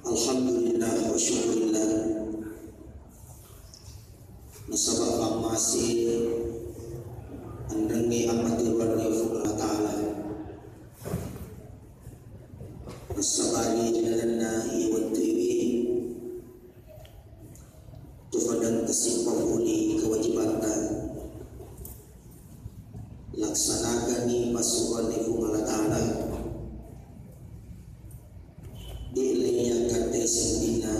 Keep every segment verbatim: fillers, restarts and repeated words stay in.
Alhamdulillah wa syukurillah. Nasaba fammase enrengnge ammateruanna Puang Allah Ta'ala. Nassabari ri lalenna iye wettuewe, tufadang kasippapuli kewajibatta. Laksanakanni passuroanna Puang Allah Ta'ala. De' laiya katte sendinna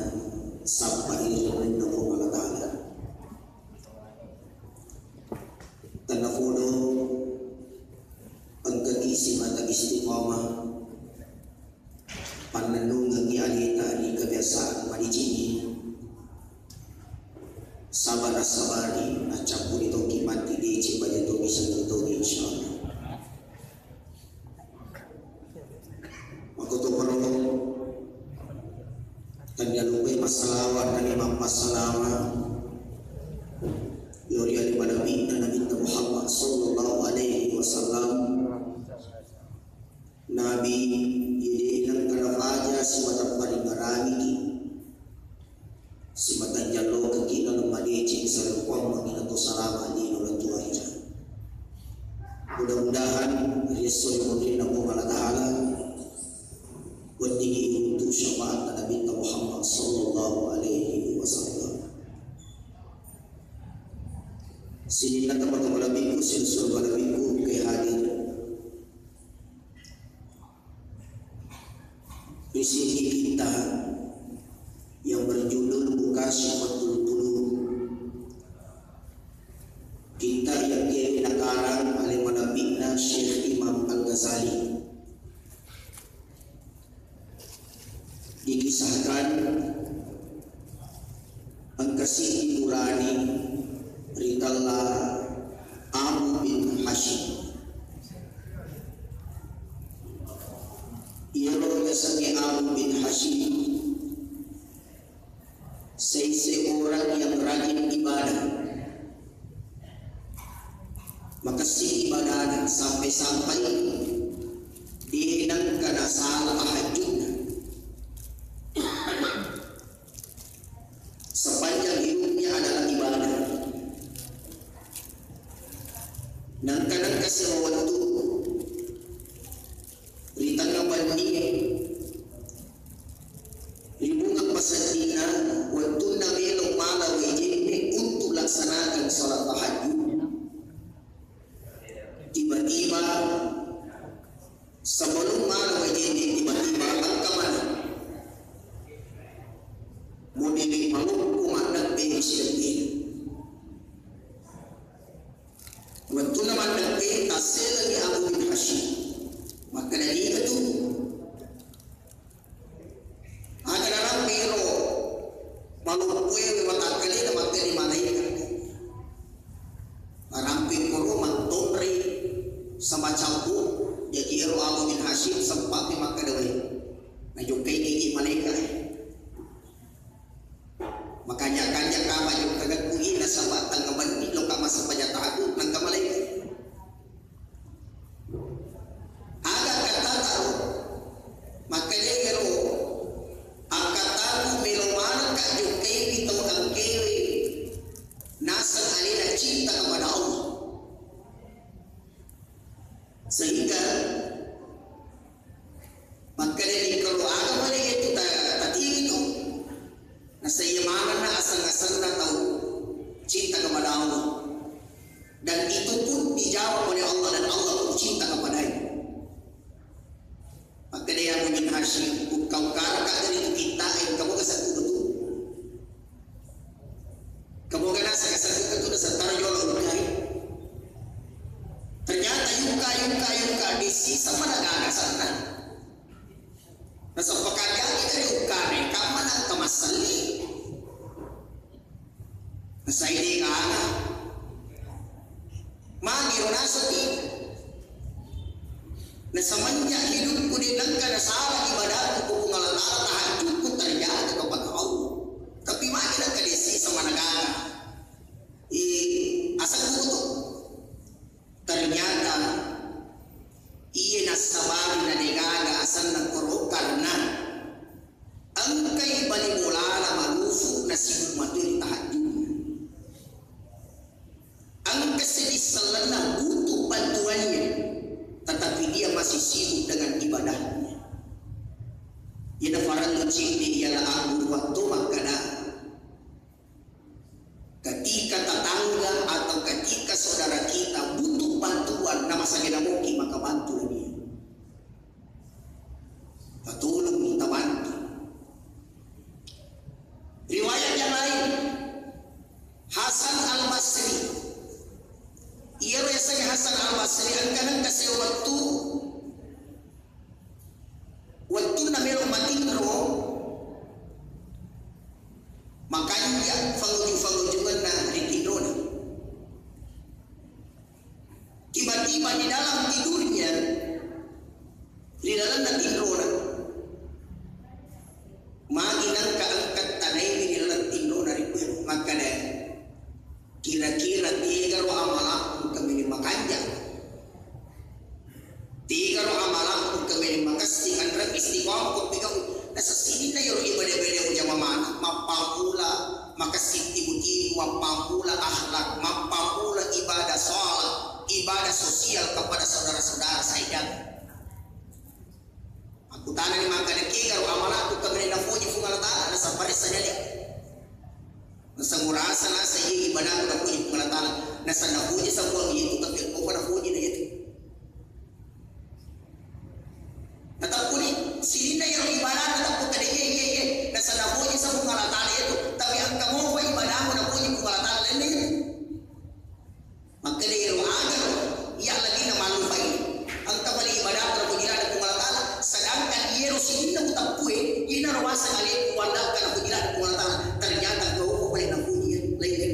sappai ri lalenna Puang Allah Ta'ala. Tennapodo engkaki simata istiqomah. Pannennungengngi aleta ri kebiasaan madeceng. Sabara-sabari, naccappuri tokki matti deceng baja tomi senni tomi, insyaallah. Makkutoparo tennia lupai massalawa nani mappasalawa lao ri ale manabi'na Nabitta Muhammad sallallahu alaihi wasallam. Nabi, iye de' nengka nafaja simata paringngerangiki, simata jallokaki laleng madeceng sareng kuammengngi nato salama lino lettu ahera. Mudah-mudahan ri esso ri munrinna Puang Allah Ta'ala weddingngi iruntu syafaatta Nabitta Muhammad sallallahu alaihi wasallam. Sininna tomatoa malebbiku, sininna malebbiku engkae hadir. Ri sini kitta yang berjudul Mukasyifatul Qulub. Kitta yang kiri nakarang ale manabi'na Syekh Imam Al-Ghazali. Dikisahkan engka siddi purani ritella Amr bin Hasyim. Iyaro yasengnge Amr bin Hasyim, saise orang yang rajin ibadah. Makessing ibadahna sampai-sampai de' nengka nasala tahajudna. Sepanjang hidupnya adalah ibadah. Nengka-nengka siro wettu ri tengnga benni, ri bunga paseddinna, wettunna melo mala wae jenne untuk laksanakan salat tahajud. Tiba-tiba sebelum mala wae jenne, tiba-tiba engka maneng modele maloppo maddeppe sideppe. Wettunna maddeppe, tasselengi Amr bin Hasyim. Makkeda, "Niga tu?" Aga narampe ero maloppoe watakkalena, makkeda, "Malaika." Narampe koro mattonre sama cabbu, jaji ero Amr bin Hasyim sempat makkeda, "Weh, najokkai gigi malaika." Makanja-kanja kama jokkagakku i nasaba tengnga benni loka massempajang tahajud nengka malaika. Aga akkattata ro? Makkedai ero, akkattaku melo manengka jokkaiwi tau engkewe naseng alena cinta kepada Allah. Sehingga makkedani, kalau aga mani itu ta-, tatiwi tu, nasaiya manenna aseng-asenna tau cinta kepada Allah. Dan itu pun dijawab oleh Allah dan Allah pun cinta kepadanya. Makkeda ya Mumin Hasyim, ukka-ukkaraka dari itu kita, eh, kamu kesal kudu tu. Kamu kena sakit-sakit itu dasar tara jolo ukkai. Ternyata yukka, yukka, yukka, di sisa pada gaga sana. Nasaba kaddaki dari ukkare, kamma nangka massalli. Nasai de gaga. Magi ro naseng i. Na semenjak hidupku de nengka nasala ibadahku ku Puang Allah Ta'ala, tahajudku terjaga kepada Allah. Tapi magi nengka de sisa managaga. I, asengku tu. Ternyata iye nassabari na degaga asenna koro karena Engkai bali bolana malufu nasibuk matoi ri tahajjudna. Engka seddi sellenna butuh bantuannya, tetapi dia masih sibuk dengan ibadahnya. Iyana farellu cedde ialah Abu Bakar makkada, ketika tetangga atau ketika saudara kita butuh bantuan, na masagena moki maka bantu dia. Patulung tabantu. Riwayat yang lain, Hasan Al-Basri. Iyaro yasengnge Hasan Al-Basri engka nengka sewwa wettu, wettunna melo matinro, makanja fanguju-fangujungenna ri tinrona. Tiba-tiba di dalam tidurnya, ri lalenna tinrona, magi nengka engka tanaimi ri laleng tinrona ri kuero, makkada, kira-kira tegaro amalakku kemini makanja? Tegaro amalakku kemene makessing anreng istiqomah ko pigau. Nasessininna iyaro ibadah-ibadah ujama mana, mappammula makessing timu-timu, mappammula akhlak, mappammula ibadah sholat, ibadah sosial kepada saudara-saudara saidang. Aku tanani makkada, kegaro amalakku kemene nafoji Puang Allah Ta'ala, nasabbaressa nyale. Naseng urasa nasa iye ibadahku napoji Puang Allah Ta'ala. Nasa napoji sa Puang itu, tapi engka napoji na itu. Nateppuni sininna iyaro ibadah, nateppu kada iye, iye, iye. Nasa napoji sa Puang Allah Ta'ala itu, tapi engka mopa ibadahmu napoji Puang Allah Ta'ala lainna itu. Makkeda iyaro aga iya lagi na mallupai. Engka pale ibadah terpuji ladde Puang Allah Ta'ala. Sedangkan iyaro sininna uteppue, inaro waseng aleku wallakka napuji ladde Puang Allah Ta'ala. Ternyata engka upa pale napuji lainna.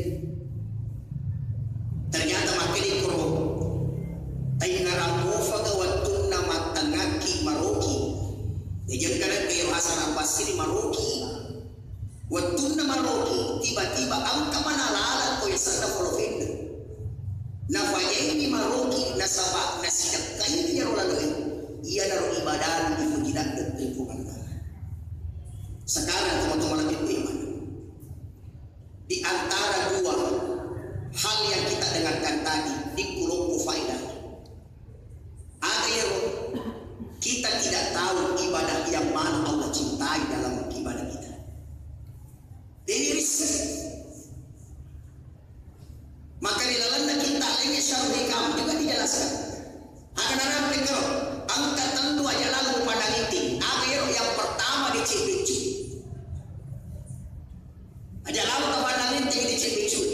Ternyata makkeda koro. Taingarang mofaga wettunna mattengngakki maroki. Jadi engka na iyaro asal basiri maroki. Wettunna maroki, tiba-tiba engka mana laleng ko yasenna folofenna. Nafajaini maroki nasaba nasidekkaini iyaro laloe. Iyanaro ibadah dipuji ladde ri Puang Allah Ta'ala. Sekarang teman-teman lebih iman. Di antara dua hal yang kita dengarkan tadi, dikulompo faedahnya. Ada yang kita tidak tahu ibadah yang mana Allah cintai dalam ibadah kita. Jadi riset. Maka di dalamnya kita lainnya syarul hikam juga dijelaskan. Aga narampe kero, engka tellu aja lalu pandang inti. Aga ero yang pertama deceng-deceng. Aja lalu pandang inti deceng-deceng.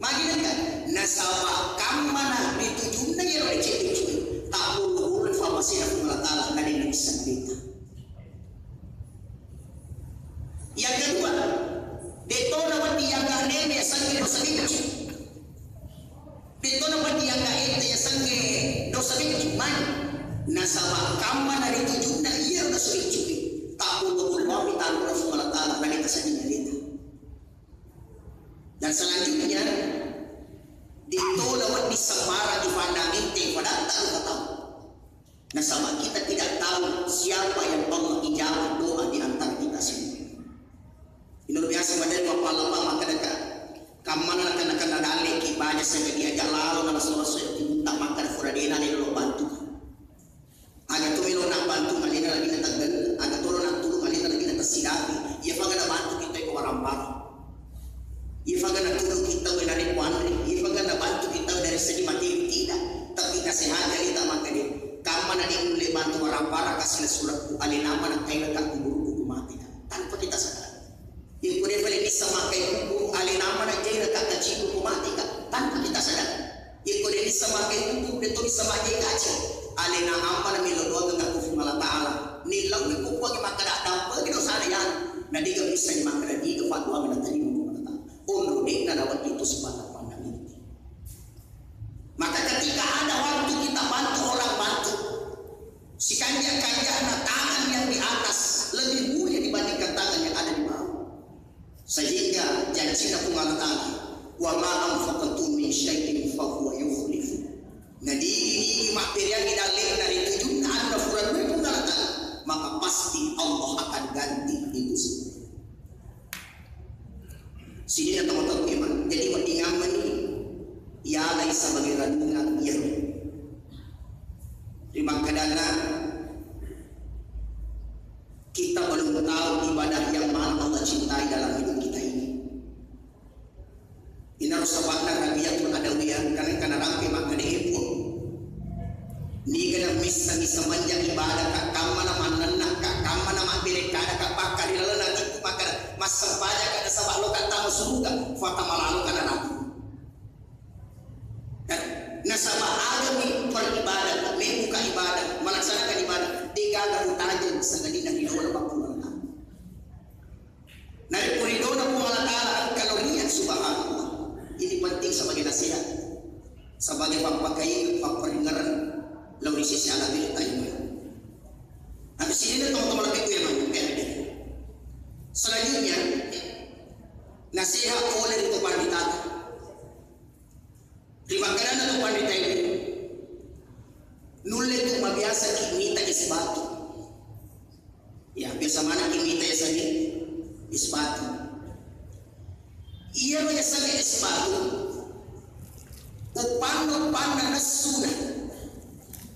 Magi nengka, nasaba kammana ditujunna ero deceng-deceng. Tak perlu-perlu informasi dari Allah Ta'ala dari Nabi Sendiri. Yang kedua, detona wedding yang gak neme sangi dosa beccu. Betona padianga ente yasengnge dosa beccu mai. Nasaba kammana ri tujunna iya dosa beccu e. Tappulo-pulo wami tanu Puang Allah Ta'ala naleta seddi naleta. Dan selanjutnya, ditona wedding sembarang di pandang ente padatta rupa tau. Nasaba kita tidak tahu siapa yang Allah ijabah doa di antara kita semua. Ino biasa madai mappalapa makkadaka, kammana nakenna-kenna dalleki baja sega diajak lalo na lesso-lesso e, timunta makkada fura dena lelo bantu. Aga to melo na bantu alena lagi na teggel, aga to lo na tulu alena lagi na tessidapi. Iya faga na bantu kita ko warang-warang. Iya faga na tulu kita we nare kuanre, iya faga na bantu kita dari segi materi tidak, tapi nasehati aleta makkade, kammana de ulle bantu warang-warang kasi na suratku alena mana kaina ka kuburuku ku mati. Tanpa kita sadar. Iko de pale bisa makai kuburu alena mana jaina ka kaciku ku mati ka tanpa kita sadar. Iko de bisa makai kuburu de to bisa majai kaci. Alena ampana melo doang ngaku Puang Allah Ta'ala. Nillaui ko Puang makkada dampeng dosana ya. Na diga bisa makkada diga fatwa na terima Puang Allah Ta'ala. Onro de na dapat itu sepanjang pandang ini. Maka ketika ada waktu kita bantu orang bantu, sikanja-kanjana tangan yang di atas lebih mulia dibandingkan tangan yang ada di bawah. Sehingga janjina Puang Allah Ta'ala, "Wa ma anfaqtum min syai'in fa huwa yukhlifu." Nah, di, di, di mabberiangi dalle'na ri tujunna anna furannui Puang Allah Ta'ala. maka pasti Allah akan ganti itu semua. Sininna tomatoa iman. Jadi, wedding ammani yalai sebagai renungan iya. Rimakkedanna, kita belum tahu ibadah yang mana Allah cintai dalam hidup kita ini. Inaro saba'na Rabiatul Adawiyah, karena kana rampe makkeda, "E Puang, niga na missa-missa manja ibadaka, kammana mannennaka, kammana mabbere kadaka, pakka ri lalenna atikku makkeda, massempajaka nasaba loka tama suruga, fatamalalokana ratu." Nasaba agami peribadatan, membuka ibadah, melaksanakan ibadah, degaga utajeng sangadinna ridona Puang Allah. Narekko ridona Puang Allah Ta'ala engka lo niat, subhanallah. Ini penting sebagai nasihat, sebagai pappakaingeng, papparingereng lao ri sese alabirta iman. Tapi sininna tomatoa malebbiku yang mangkukku. Selanjutnya, nasihat pole ri to panritata. Rimakkedanna to panritae, nulle tu mabiasaki mita es batu. Ya, biasa manakki mita es anu, es batu. Iyaro yasengnge es batu, uppanna-uppanna nessuna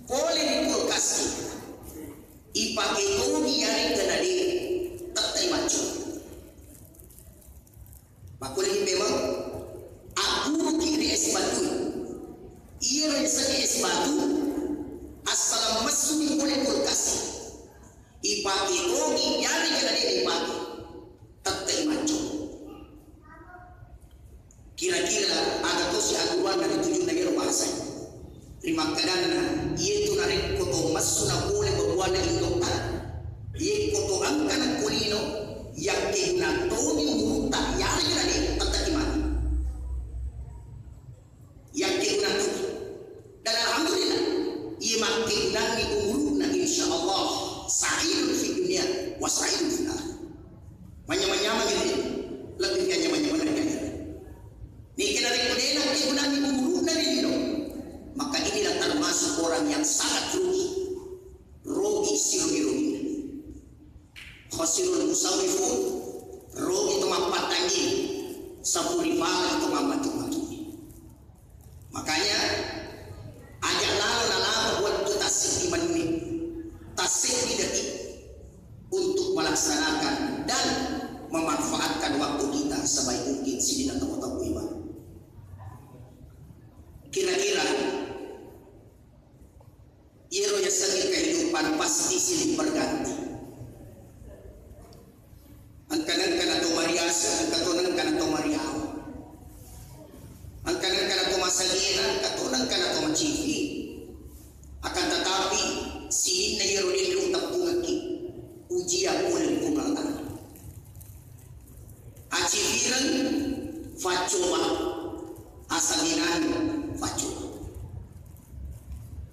pole ri kulkas, ipake togi yaregga nade, tettai macco. Makkulingi memang, agguruki ri es batu. Iyaro yasengnge es batu, assalang messuni pole kulkas. Ipake togi, yaregga nade ipake. Tettai macco. Kira-kira aga tosi agguruanna ri tujunna iyaro bahasa? Rimakkedanna, iyatu narekko to messuna pole babuanna indotta, yekko to engkana ko lino, yakkeguna togi umurutta, yaregga nade, tettaki mati. Yakkeguna togi. Dan alhamdulillah, iya makkegunangngi umurunna, insya Allah, sa'idun fid dunya wa sa'idun fil akhirah. Manyamang-nyamang ini, lebih manyamang-nyamang dari ini. Niki narekko de nakkegunangngi umurunna ri lino, maka inilah termasuk orang yang sangat rugi. Rugi sirugi-rugi. Khasirul musawwifun, rugi to mappattangi, sapuri pala to mamatu-matu. Makanya, aja lalo nalama wettu tasseddi menit, tasseddi detik untuk melaksanakan dan memanfaatkan waktu kita sebaik mungkin, sininna tomatoa iman. Kira-kira iyaro yasengnge kehidupan pasti silih berganti. Engka nengkana to mariaseng, engka to nengkana to mariawa. Engka nengkana to masagena, engka to nengkana to macifi. Akan tetapi, sininna iyaro de uteppungekki, ujian pole ri Puang Allah Ta'ala. Acifireng faccoba, asagenang faccoba.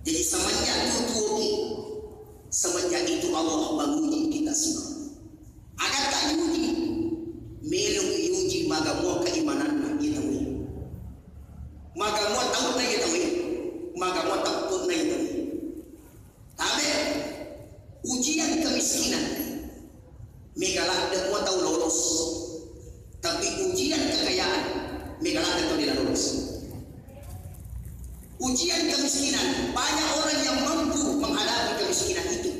Jadi semenjak tuo-tuoki, semenjak itu Allah menguji kita semua. Agatta diuji, melo diuji maga mua keimananna iya tauwe. Maga mua taunna iya tauwe. Maga mua teppunna iya tauwe. Tabe, ujian kemiskinan. Mega ladde mua tau lolos. Tapi ujian kekayaan, mega ladde tau de lolos. Ujian kemiskinan, banyak orang yang mampu menghadapi kemiskinan itu.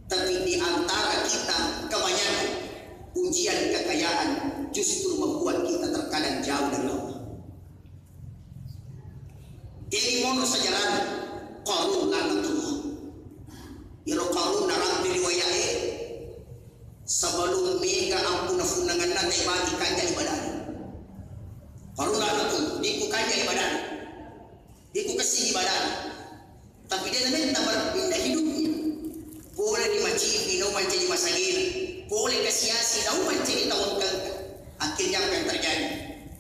Tapi di antara kita, kebanyakan ujian kekayaan justru membuat kita terkadang jauh dari Allah. Jadi, monro sejarah Qarun laknatullah. Iyaro Qarun narampe riwayat e, sebelum mega ampunna funnangenna, taibati kanja ibadahna. Qarun laknatullah, dikku kanja ibadahna. Dikku kessi ibadahna. Tapi de nametta berpindah hidupnya. Pole ri macifi, nau mancaji masagena. Pole kasiasi, nau mancaji tau engka-engka. Akhirnya apa yang terjadi?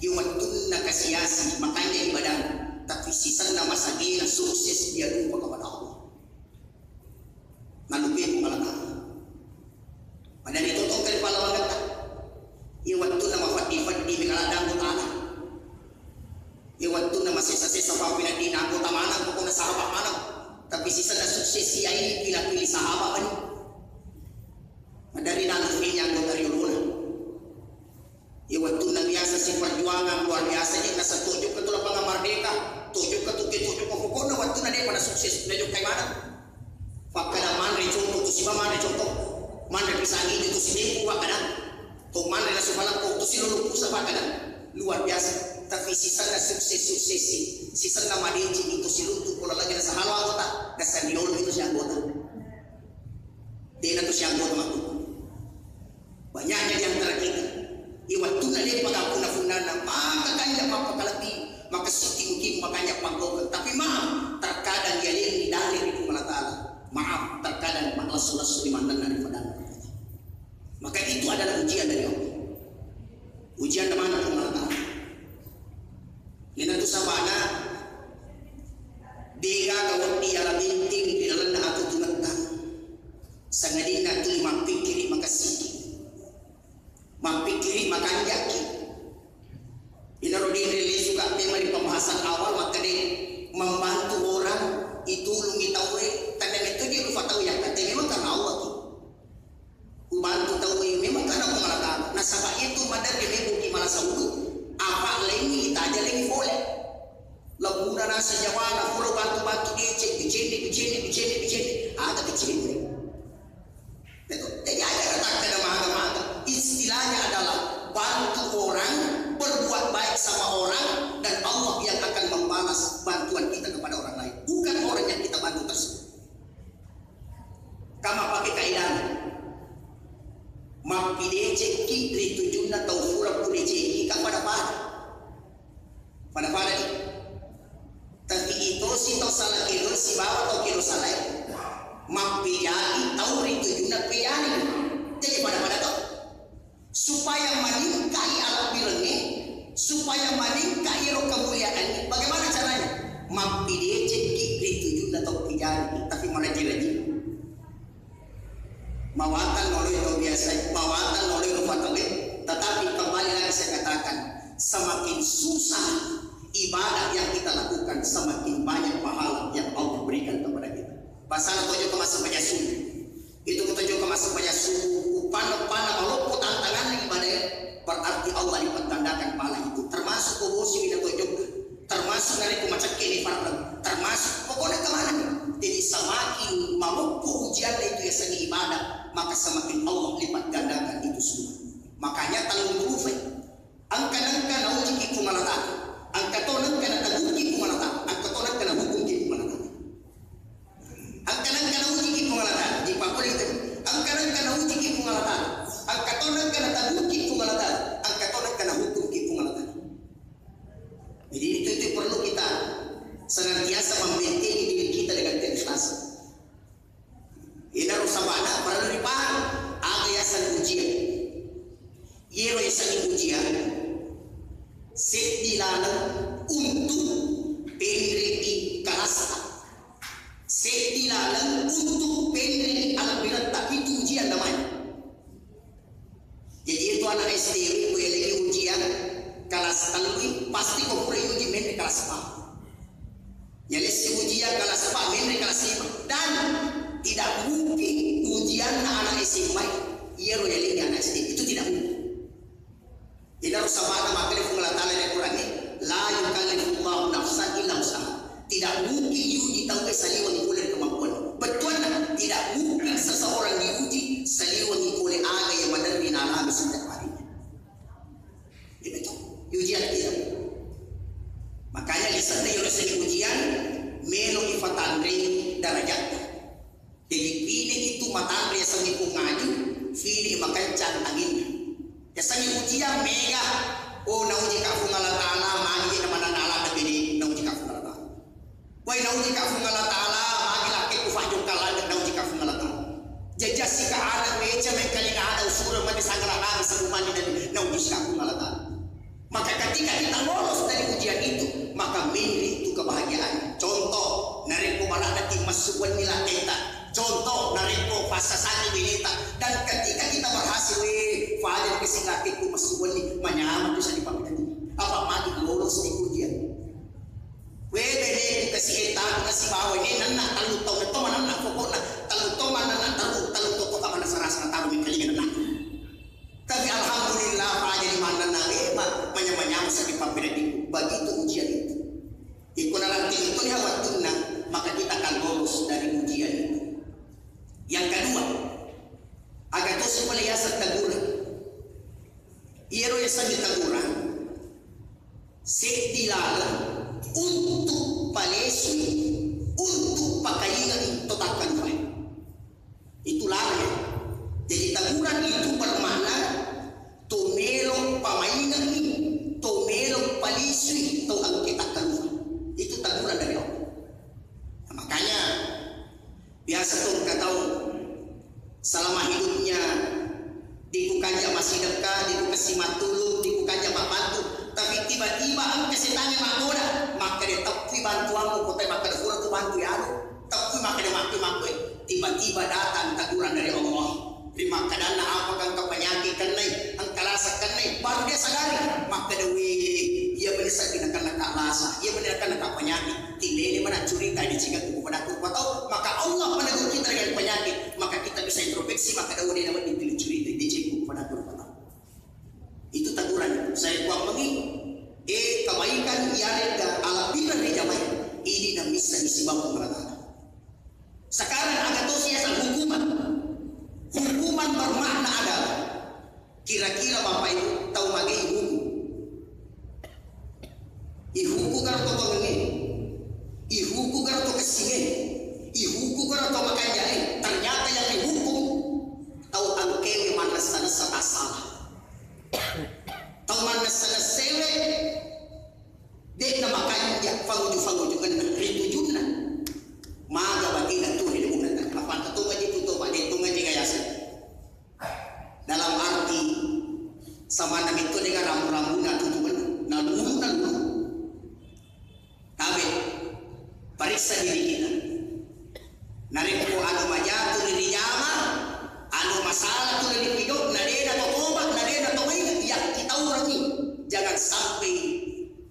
Iya wettunna kasiasi, makanja ibadah. Tapi sisenna masagena sukses dia lupa kepada Allah. Nalupaiku malakana. Pada ditotongkan pallawangetta. Iya wettunna mafeddi-feddi mega ladde anggotana. Iya wettunna masesa-sesa pappeneddinna anggota maneng, pokokna sahabat maneng. Tapi sisenna sukses iya ini pilih-pilih sahabat mani. Sideku wakkada, to manre nasu falakko, to silolong pusa wakkada. Luar biasa. Tapi sisenna sukses-sukses, sisenna madeceng itu siluntu ko lalagi nasahala anggota, dan sandi dolo itu si anggota. Dena tu si anggota matu. Banyaknya di antara kita. Iya wattunna de pagappuna funnanna, maka kanja mappakalebbi, maka sitting mungkin makanya panggaukeng. Tapi maaf, terkadang yalengi dalil ri Puang Allah Ta'ala. Maaf, terkadang mallesso-lesso di manenna ri padanna. Maka itu adalah ujian dari Allah. Ujian dari mana Puang Allah Ta'ala? Iyanatu sabana, degaga wedding yala benteng ri lalenna atuo tungetta. Sangadinna tuli mappikkiri makessiki. Mappikkiri makanjaki. Inaro denre lesuka tema di pembahasan awal makkeda membantu orang, itulungi tauwe, tanda metto je rupa tau yang kate memang karena Allah ki. Ubantu tauwe memang karena Puang Allah Ta'ala. Nasaba itu maderri mebbuki malasa udu. Apa lengi itaja lengi pole. Labbuna nasi jawana pura bantu-bantu deceng, bicenne, bicenne, bicenne, bicenne. Ada bicenne. Betul. Jadi aja katakan maga-maga. Istilahnya adalah bantu orang berbuat baik sama orang dan Allah yang akan membalas bantuan kita kepada orang lain. Bukan orang yang kita bantu tersebut. Kama pake kaidana. Mappidecekki ri tujunna tau pura pudecekki ka pada-pada. Pada-pada ni. Tapi itosi tau sala kedo sibawa tau kedo salai. Mappejai tau ri tujunna pejani. Jadi pada-pada tau. Supaya maningkai alabbirengnge, supaya maningkai ro kemuliaannya. Bagaimana caranya? Mappidecekki ri tujunna tau pejani, tapi maraji-raji. Mawatang noloi tau biasa, mawatang noloi rupa tauwe, tetapi kembali lagi saya katakan, semakin susah ibadah yang kita lakukan, semakin banyak pahala yang Allah berikan kepada kita. Pasal tujuh kemas sebanyak subuh. Itu ketujuh kemas sebanyak subuh, upanna-upanna maloppo tantanganna ibadah, berarti Allah lipat gandakan pahala itu. Termasuk bobosi wina tojok. Termasuk narekko macekke ni fardu, termasuk pokoknya kemana nih. Jadi semakin maloppo ujian itu ya seni ibadah, maka semakin Allah lipat gandakan itu semua. Makanya tanggung jawab. Engka nengka naujiki Puang Allah Ta'ala, engka to nengka natagukki Puang Allah Ta'ala, engka to nengka nahukumki Puang Allah Ta'ala. Engka nengka naujiki Puang Allah Ta'ala, di papole itu. Engka nengka naujiki Puang Allah Ta'ala, engka to nengka natagukki Puang Allah Ta'ala, engka to nengka nahukumki Puang Allah Ta'ala. Jadi itu, itu perlu kita senantiasa membentengi diri kita dengan keikhlasan. Inaro sabana perlu ripahang aga yaseng ujian. Yero yaseng ujian seddi laleng untuk penrei kalasta. Seddi laleng untuk penrei alabiretta itu ujian namanya. Jadi itu anak S D W, ku elegi ujian kelas telu, pasti ko pura uji menre kelas empat. Yalessi ujian kelas empat, menre kelas lima. Dan tidak mungkin ujian anak S M A, iyaro yalegi anak S D W, itu tidak mungkin. Jadi harus sabana makanya Puang Allah Ta'ala di Quran ini, la yukallifullahu nafsan illa usaha. Tidak mungkin yuji tauwe saliwengi pole kemampuan. Bettuanna, tidak mungkin seseorang diuji saliwengi pole aga yang maderri nalami setiap harinya. Jadi itu, yuji hati. Makanya lisanna yolo seni ujian, melo ifatanre darajatta. Jadi pine itu matanre yasengnge pungaju, pine makancang anginna. Yasengnge ujian mega, oh nauji ka Puang Allah Ta'ala, magi na manana ala tebede, nauji ka Puang Allah Ta'ala. Wai nauji ka Puang Allah Ta'ala, magi lakke ku fajung kalanda, nauji ka Puang Allah Ta'ala. Jajasi ka anak meja mengkalinga ada usura mani sagala nami seru mani dan nauji ka Puang Allah Ta'ala. Maka ketika kita lolos dari ujian itu, maka menre itu kebahagiaan. Contoh, narekko barada ti massu wenni lakketta. Contoh, narekko passasani beneta. Dan ketika kita berhasil, weh, fajar ke sing lakkekku massu wenni, manyameng tu sadi pammita. Apa magi lolos di ujian. Weh, bene kasi etaku nasibawa ini nanna tellu taung to mananna pokokna tellu taung mananna tellu tellu to kota mana sarasa tahu mengkalinga nanna. Tapi alhamdulillah, faja di mana nalema manyameng-nyameng saki pappedadiku. Begitu ujian itu. Iko nanti itu ya waktunna, maka kita akan lolos dari ujian itu. Yang kedua, aga tosi pole yaseng Iyaro yasengnge teguran, seddi laleng untuk palesui, untuk pakainge'i to takkalupae. Itu laleng. Jadi teguran itu bermakna to melo pamainge'i, to melo palesui to engke takkalupa. Itu teguran dari Allah. Nah, makanya biasa tu engka tau selama hidupnya, dikukanja massidekka, dikukassi mattulung, dikukanja mabbantu, tapi tiba-tiba engka setangnge mabboda, makkeda teppui bantuanmu, kote makkeda pura tu bantu yalo, teppui makkeda makkui makkui, tiba-tiba datang teguran dari Allah. Ri makkadanna, apakah engka penyakit kennai, engka lasa kennai, baru dia sadari, makkeda, weh, iya bene seddi nakenna ka lasa, iya bene nakenna ka penyakit. Tillele mana curita di cingakku padakku rupa tau, maka Allah menegur kita dengan penyakit, maka kita bisa introspeksi, maka daun ini namanya dipilih curita di cingakku padakku rupa tau. Itu teguran saya kuammengi, eh, kebaikan yang ada ala bilang di jamai ini dan bisa disebab Allah Ta'ala. Sekarang ada tosi asal hukuman. Hukuman bermakna adalah kira-kira Bapak Ibu tau mage ihuku? Ihuku garo to tongengnge? Ihuku garo to kessinge? Ihuku garo to makanjae? Ternyata yang dihukum tau engkewe mannessa-nessa tassalah. Tau mannessa-nessawe de'na makanja fanguju-fangujukenna ri tujunna. Maga batina tu ri lubunna. Apa to ngaji tu to, Pak, de to ngaji gayasa. Dalam arti, samanna metto de ga rambu-rambuna tujuan, nalulu, nalulu. Tabe, pariksa diri kita. Narekko anu majatu ri rijama, anu masalah tu ri pidok, na de na to toba, na de na to maingat, yang kita urangi. Jangan sampai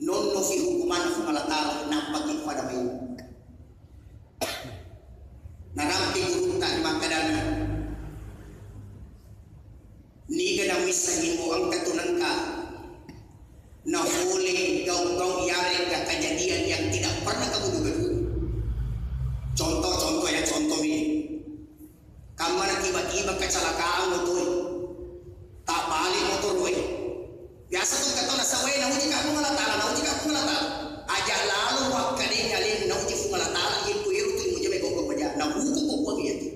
nonno fi hukuman Allah Ta'ala, nampak pada main. Narampe gurutta ri makkedana, niga namissa himbo engka tu nengka nafole gau-gau yarega kejadian yang tidak pernah kamu duga-duga. Contoh-contoh ya, contoh ini. Kammana tiba-tiba kecelakaan motor, tak balik motor we. Biasa tu kata nasa we, nauji ka Puang Allah Ta'ala, nauji ka Puang Allah Ta'ala. Aja lalu wakka deng aleng nauji Puang Allah Ta'ala, itu iru tu muja me koko baja. Nah, hukum koko iya tu.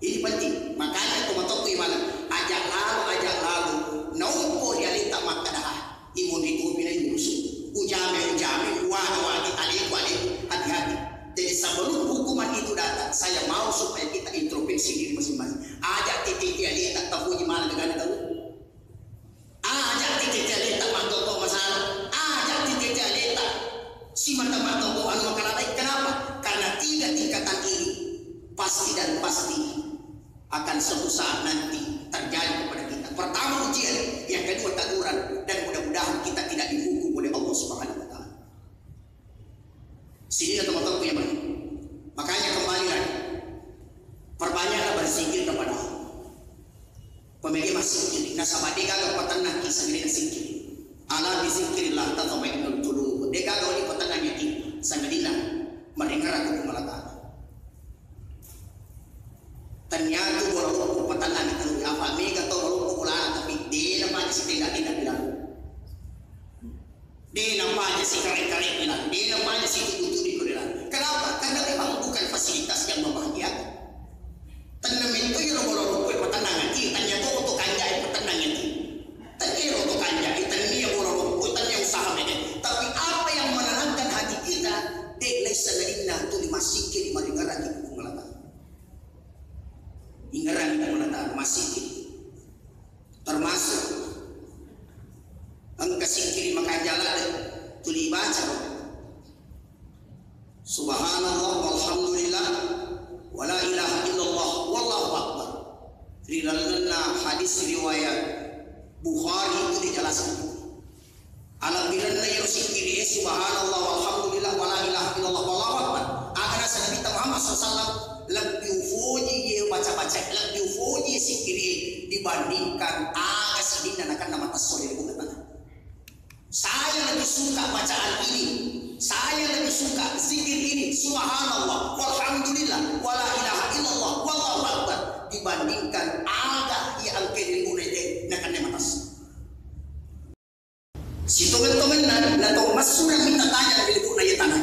Ini penting. Makanya tu matokku imana. Aja lalu, aja lalu. Naumpo di alita makkadaha. Imun ri topi na irusu. Ujame, ujame, uwage, wage, aleku, aleku. Hati-hati. Jadi sebelum hukuman itu datang, saya mau supaya kita introspeksi diri masing-masing. Aja titi alita tapuji mana dengan tahu. Aja titi alita matoko masalah. Aja titi alita simata matoko anu makalabai. Kenapa? Karena tiga tingkatan ini pasti dan pasti akan suatu saat nanti terjadi kepada kita. Pertama ujian, yang kedua teguran, dan mudah-mudahan kita tidak dihukum oleh Allah Subhanahu wa Ta'ala. Sini ada teman-teman yang mana? Makanya kembali lagi, perbanyaklah berzikir kepada Allah. Pemege masikir, nasaba de gaga patennang ki sangadinna sikir. Ala bi zikrillah tatmainnul qulub. De gaga wali patennang ati sangadinna maringara ku Puang Allah Ta'ala. Tania tu bola loppo patennang itu, apa mega to bola loppo bolana, tapi de na paja sitenda-tenda bilang. De na paja sikare-kare bilang, de na paja situdu-tudu bilang. Kenapa? Karena memang bukan fasilitas yang membahagiakan. Tenna metto iro bola loppo patennang ati, tania to to kanjai patennang ati. Tania ro to kanjai, tania bola loppo, tania usaha mega. Tapi apa yang menenangkan hati kita, de naissa nainna tuli masikir maringarang ki Puang Allah Ta'ala. Ingerang kita menata masih termasuk engka sikiri makanja ladde tuli baca. Subhanallah walhamdulillah wala ilaha illallah wallahu akbar. Ri lalenna hadis riwayat Bukhari itu dijelaskan. Alabbirenna iyaro sikkiri'e, subhanallah walhamdulillah wala ilaha illallah wallahu akbar. Aga naseng Nabitta Muhammad sallallahu alaihi wasallam, lebbi ufoji iye baca-baca, lebbi ufoji sikkiri'e dibandingkan aga sidinna nakenna matesso ri bunga tanah. Saya lebih suka bacaan ini, saya lebih suka zikir ini, subhanallah walhamdulillah wala ilaha illallah wallahu akbar, dibandingkan aga iya engke ri bunga Sitongeng-tongenna, na tau massuda mita tajang ri libu'na iya tana.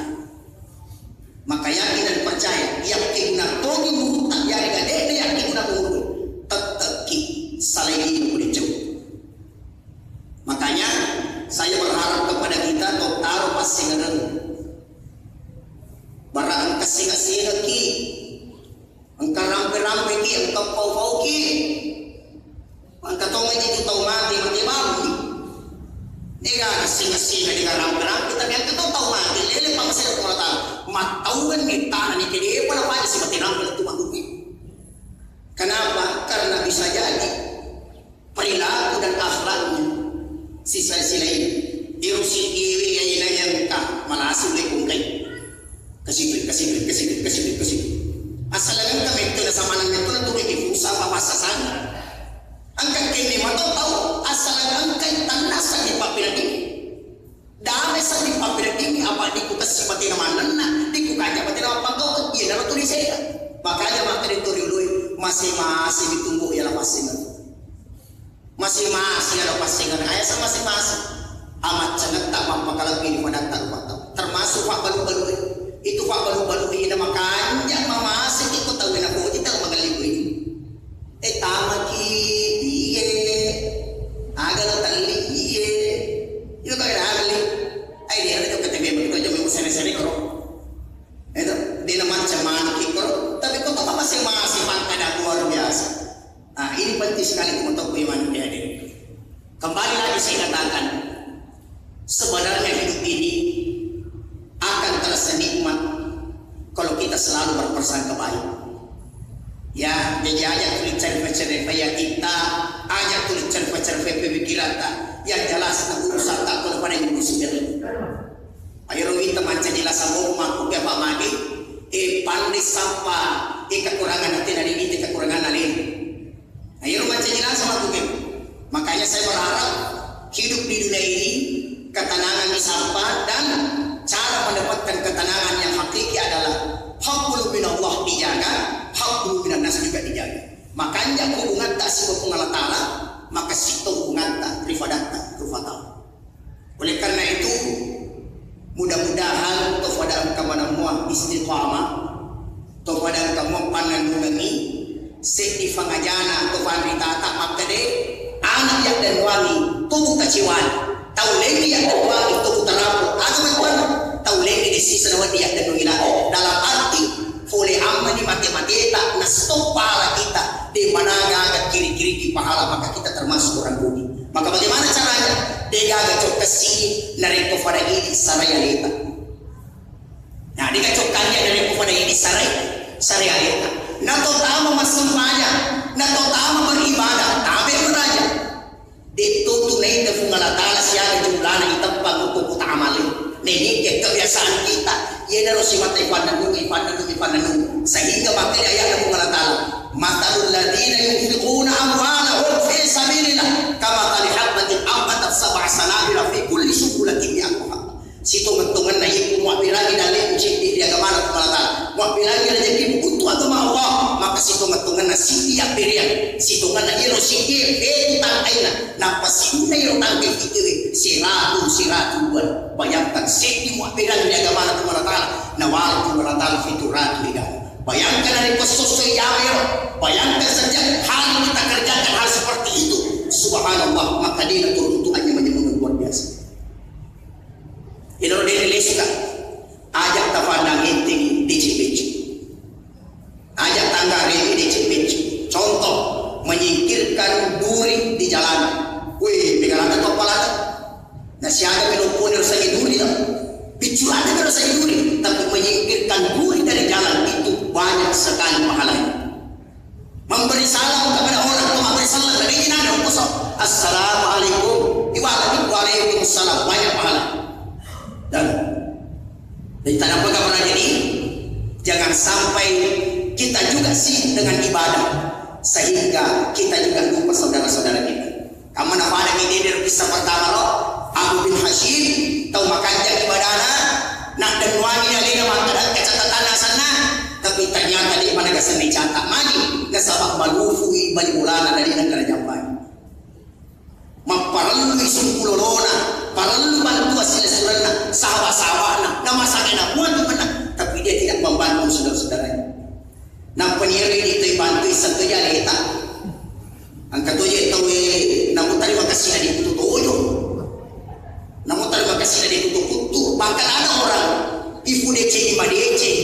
Maka yakin dan percaya, yakin na togi murutta, yarega de'na yakin na murutta, tettekki salai dino pole jauh. Makanya saya berharap kepada kita, tau taro passengereng. Bara engka sega-segaki, engka rampe-rampeki, engka pau-pauki. Engka tongeng itu tau mate, mate balu. Ega sega-sega dengan rampe-rampe, tapi engka tau, tau mate, lele pammasena Allah Ta'ala. Mattauanni tana ni kede pala pada si mate rampe tu mahuki. Kenapa? Karena bisa jadi perilaku dan akhlaknya sisa silain. Irusi iwi ya inayang ka malasu le kungkai. Kasipri, kasipri, kasipri, kasipri, kasipri. Asal engka metto na samanna metto na turu di fusa apa masa sana. Engka kene mato tau asal engka tanna sadi papira dini. Dame sadi papira dini apa diku kasi mati na manenna, diku kaja mati na pato, iya na tuli sera. Makanya maka di turi lui masih-masih ditunggu ya lepas sini. Masing-masing ada passengan, ayasa masing-masing. Amaccanetta mappakalebbi ri padatta rupa tau. Termasuk fabbalu-balu e. Itu fabbalu-balu e na makanja mamasiki ko tau na koji tau magelli ko ini. Eh, tamaki, iye. Aga lo telli, iye. Itu tau na agelli. Ai dia ada juga K T P begitu aja mau seri-seri koro. Itu dia na macam mana koro. Tapi kok tau masing-masing makkada luar biasa. Nah, ini penting sekali untuk iman hadirin. Kembali lagi saya katakan, sebenarnya hidup ini akan terasa nikmat kalau kita selalu berprasangka baik. Ya, jadi aja tulis cerita-cerita ya kita, aja tulis cerita-cerita pemikiran ta. Yang jelas na urusan tak kalau pada yang musibah. Ayo ro wita mancaji lasa mau makku ke Pak Madi, eh, pandai sapa, eh, kekurangan hati nari ini kekurangan nari. Nah, iyaro macca jelas sama aku, Beb. Makanya saya berharap hidup di dunia ini, ketenangan di sampah dan cara mendapatkan ketenangan yang hakiki adalah haqqul minallah dijaga, haqqul minan nas juga dijaga. Makanya hubungan tak sama Allah Ta'ala, maka situ hubungan tak rifadatta, rufatau. Oleh karena itu, mudah-mudahan to fada engka manamua istiqamah, to fada engka mua pannennungengngi, seddi fangajana to fanritata makkede, anak yaddennuangi tobu kacewani, tau lengngi yaddennuangi tobu tarapo, aga matuanna, tau lengngi de sisa nawedding yaddennuangi lako. Dalam arti, pole ammani mate-mateta, na stop pahala kita, de managa aga kiri-kiriki pahala, maka kita termasuk orang rugi. Maka bagaimana caranya? Degaga cokkasi narekko fada idi sarai aleta. Nah, dega cokkanya narekko fada idi sarai, sarai aleta. Nato tama massempajang, nato tama beribadah, tabe meraja. Detto tu naita Puang Allah Ta'ala siaga jumlana iteppa mukku kuta amale. Nengike kebiasaan kita, yenaro simata ipannennung, ipannennung, ipannennung. Sehingga makanya ayat Puang Allah Ta'ala, "Matalul ladina yunfiquna amwalahum fi sabilillah kamathali habbatin ambatat sab'a sanabila fi kulli sunbulatin mi'atu habba." Sitongeng-tongenna iko muabbirangi dalle'mu cedde ri agamana Puang Allah Ta'ala, muabbirangi rezekimu untuk agama Allah, maka sitongeng-tongenna siddi abberiang, sitongenna iyaro siddi fetu tangkaina, nappa siddinna iyaro tangkai fitiri siratu, siratu dua. Bayangkan, seddi muabbirangi ri agamana Puang Allah Ta'ala, nawala Puang Allah Ta'ala fitu ratu ri gau. Bayangkan, ada pesoso ijama iyaro. Bayangkan saja hal yang kita kerjakan hal seperti itu. Subhanallah, maka dia turun Tuhannya menyemuanya luar biasa. Ilo dene lesuka. Aja tafandang enteng dece-dece. Aja tangga remi dece-dece. Contoh, menyingkirkan duri di jalanan. Wih, megalata to palata. Nah, siaga melo pone rasa duri to. Biculata rasa duri, tapi menyingkirkan duri dari jalan itu banyak sekali pahalanya. Memberi salam kepada orang, memberi salam dari ini ada kosong. Assalamualaikum. Iwalaikum, waalaikumsalam. Banyak pahala. Dan, dan kita dapat apa lagi ini? Jangan sampai kita juga sibuk dengan ibadah sehingga kita juga lupa saudara-saudara kita. Kamma napadaki dede ro kissa pertama ro, Amr bin Hashim, tau makanjang ibadana, naddennuangi alena makkeda engka catatanna asenna, tapi ternyata de managasenna cata magi, nasaba malufui bali bolana dari negara Jambang. Mapparellui sumpulolona, Parellu bantuan silessurenna, sahawa-sawa'na, namasakena mua tu menang, tapi dia tidak membantu saudara-saudaranya. Nappa nieroi di toi bantu iseng to jaleta. Engka to je tau e, namu terima kasih di kutu tojo. Namu terima kasih di kutu kutu. Bahkan ada orang ifu deceng, lima deceng.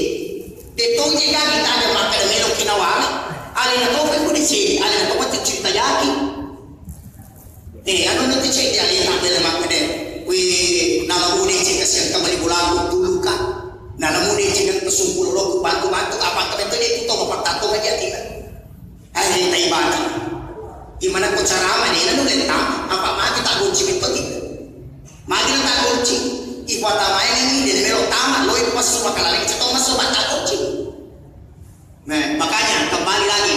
Te to je gani tanya maka melo kinawari. Alena to ifu deceng, alena to cerita yaki. Eh, anu nanti cek dia lihat bela makkede. Wih, nalamu deceng kasihan kembali bulaku dulu kak. Nalamu deceng ke sumpul lo bantu-bantu apa kebetul itu to mapattato aja kita. Hari tai bata. Gimana ko cara mana lalu lentang? Apa mati tak kunci betul kita? Mati tak kunci. Ibu tamai ini dia melo tamat lo itu pas semua kalau lagi cetok masuk tak kunci. Nah, makanya kembali lagi,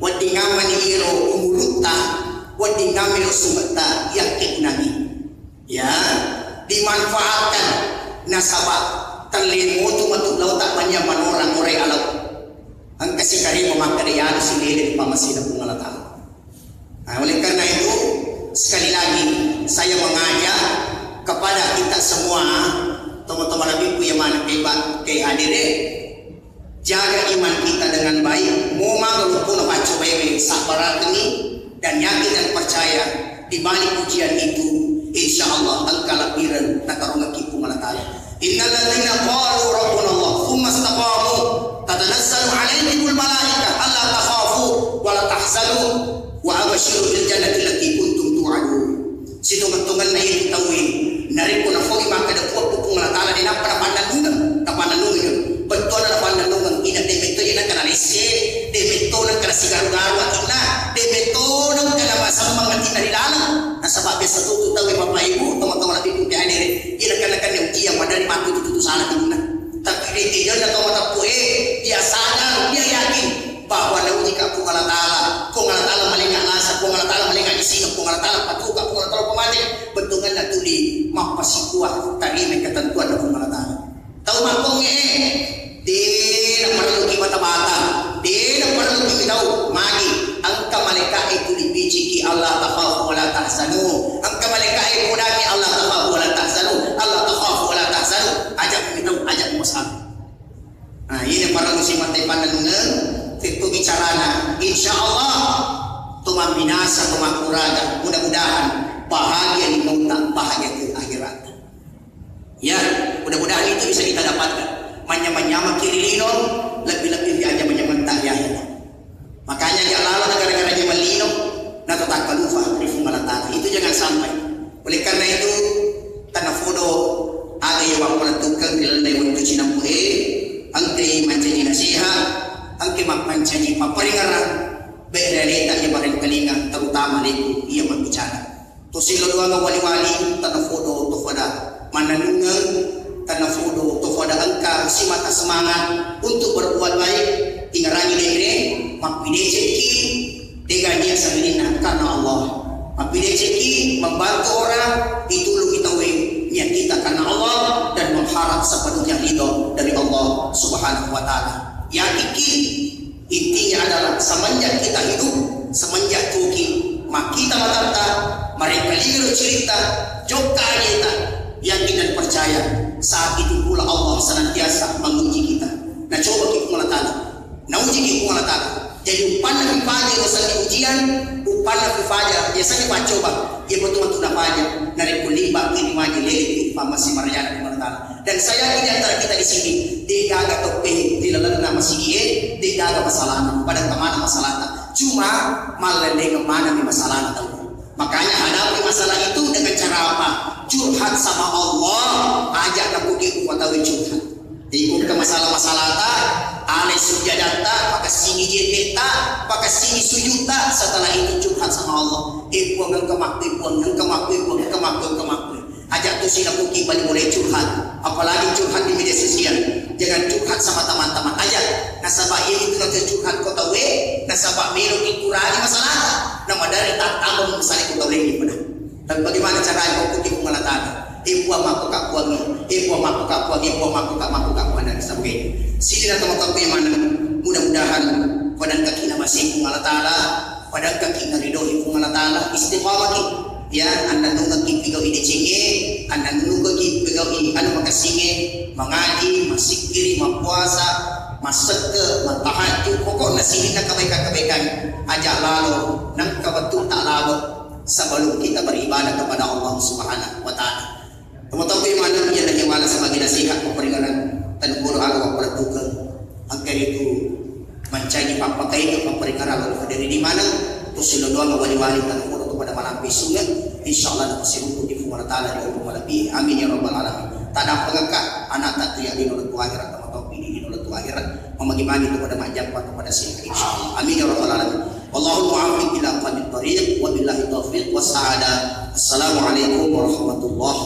wedding ngammani iro umurutta, wedding ngammani ro sumetta, yakkegunangi. Ya, dimanfaatkan nasaba telle motu matu lauta mania manorang morai alau. Engka sikarima makkeda yanu silele di pamasina Puang Allah Ta'ala. Nah, oleh karena itu, sekali lagi saya mengajak kepada kita semua, teman-teman lebihku yang mana ke, ke hadir, jaga iman kita dengan baik. Mau maga lupuna paccobaewe, sabbarakengngi dan yakin dan percaya di balik ujian itu, insya Allah engka labbireng natarungekki Puang Allah Ta'ala. Innalladzina qalu rabbuna Allah tsumma istaqamu tatanazzalu alaihimul malaikah alla takhafu wa la tahzanu wa absyiru bil jannati allati kuntum tu'adun. Sitonget-tongenna itu tauwe narekko nafaui makkeda Puang, Puang Allah Ta'ala de nappa napannennungeng, napannennungeng. Bettuanna napannennungeng, ina de metto je nakkana lesse, de metto nakkana sigaru-garu atinna, de metto nakkana masemmeng atinna ri laleng. Nasaba biasa tu tauwe Bapak Ibu, teman-teman lebih putih hadir, ina kan kan ujian padahal matu tutu salah tinna. Tapi de tejana tau mateppu e, dia sadar, dia yakin bahwa naujika Puang Allah Ta'ala, Puang Allah Ta'ala malenga lasa, Puang Allah Ta'ala malenga disina, Puang Allah Ta'ala patuka, Puang Allah Ta'ala pamate, bettuanna tuli mappasikua tarima ketentuan Puang Allah Ta'ala. Tau makkonge, de naparelluki bata-bata, de naparelluki mitau, magi, engka malaika'e tuli piciki, alla takhafu wa la tahzanu, engka malaika'e podangi, alla takhafu wa la tahzanu, alla takhafu wa la tahzanu, aja mitau, aja musab. Nah, ini para muslimat pannennungeng, fekko bicarana. Insya Allah, to mambinasa, to makkuraga. Mudah-mudahan bahagia di mauta, bahagia di akhirat. Ya, mudah-mudahan itu bisa kita dapatkan. Manyamang-nyamang kiri lino, lebih-lebih di aja manyamang tak ya. Makanya aja lalo negara-negara nyaman lino, na to takkalufa ri Puang Allah Ta'ala. Itu jangan sampai. Oleh karena itu, tanafodo aga iya mappalettukeng ri lalenna wettu cinampe e, engkai mancaji nasihat, engkai mappancaji papparingerang, be laleta iya barengkalinga, terutama leku iya mabbicara. Tosillo doanga wali-wali, tanafodo topada mannennungeng, tanafodo topada engka simata semangat untuk berbuat baik, tingerangi dere, mappidecekki, Dega nia sangadinna karena Allah. Mappidecekki membantu orang, itulungi tauwe, niat kita karena Allah dan mengharap sepenuhnya ridho dari Allah Subhanahu wa Ta'ala. Yakiki, intinya adalah semenjak kita hidup, semenjak tuki, makkita matatta, marengkalinga cerita, jokka ajeta, yakin dan percaya saat itu pula Allah senantiasa menguji kita. Nah, coba kita mengatakan, Naujiki Puang Allah Ta'ala. Jadi, uppanna fifaja yasengnge ujian, uppanna fifaja yasengnge paccoba, iya betul-betul nafaja. Narekko limbaki, limaji, leleki, pammasih marajana Puang Allah Ta'ala. Dan saya yakin di antara kita di sini, degaga toppe di lalenna masigi e, degaga masalahna, pada kemana masalahna. Cuma, mallendeng mana mi masalahna tau. Makanya hadapi masalah itu dengan cara apa? Curhat sama Allah, ajak nakuki upatawi curhat. Ikut ke masalah-masalah ta, ale sujadatta, pakessini jepeta, pakessini sujudta, setelah itu curhat sama Allah. Eh Puang, engka makku, eh Puang, engka makku, eh Puang, engka makku, engka makku. Ajak tu sinakuki bali mulai curhat. Apalagi curhat di media sosial. Jangan curhat sama teman-teman aja. Nasaba iya itu nanti curhat ko tauwe, nasaba melo kikurangi masalah. Nama dari tak tambah masalah ko tauwe ini pernah. Tapi bagaimana caranya kau kuti Puang Allah Ta'ala? Eh Puang, makku ka Puang, eh Puang, makku ka Puang, eh Puang, makku ka, makku ka Puang, dan sebagainya. Sini teman-teman yang mana, mudah-mudahan pada kaki nama si Puang Allah Ta'ala, pada kaki naridoi Puang Allah Ta'ala, istiqamah ki. Ya, annanungekki pigau'i decengnge, annanungekki pigau'i anu makessingnge, mangaji, massikkiri, mappuasa, massekke, matahajju, pokokna sininna kebaikan-kebaikan aja lalo, nengka wettu ta lalo sebelum kita beribadah kepada Allah Subhanahu wa Ta'ala. Tomatoaku maneng iya nanyamala sebagai nasihat papparingerang tenggoro aga wappalettukeng. Engka ritu mancaji pappakainga papparingerang lo dari di mana tu silo doang wali-wali tenggoro tu pada malampe sunge. Insyaallah na pasiruku di Puang Allah Ta'ala di umur malebbi. Amin ya rabbal alamin. Tadampengekka anak tak tu ya di nolo tu akhirat tomatoaku di nolo tu akhirat. Mamagi-magi tu pada majappa tu pada sini insyaallah. Amin ya rabbal alamin. Wallahul muwaffiq ila aqwamit thariq, wabillahi taufiq was sa'adah. Assalamualaikum warahmatullahi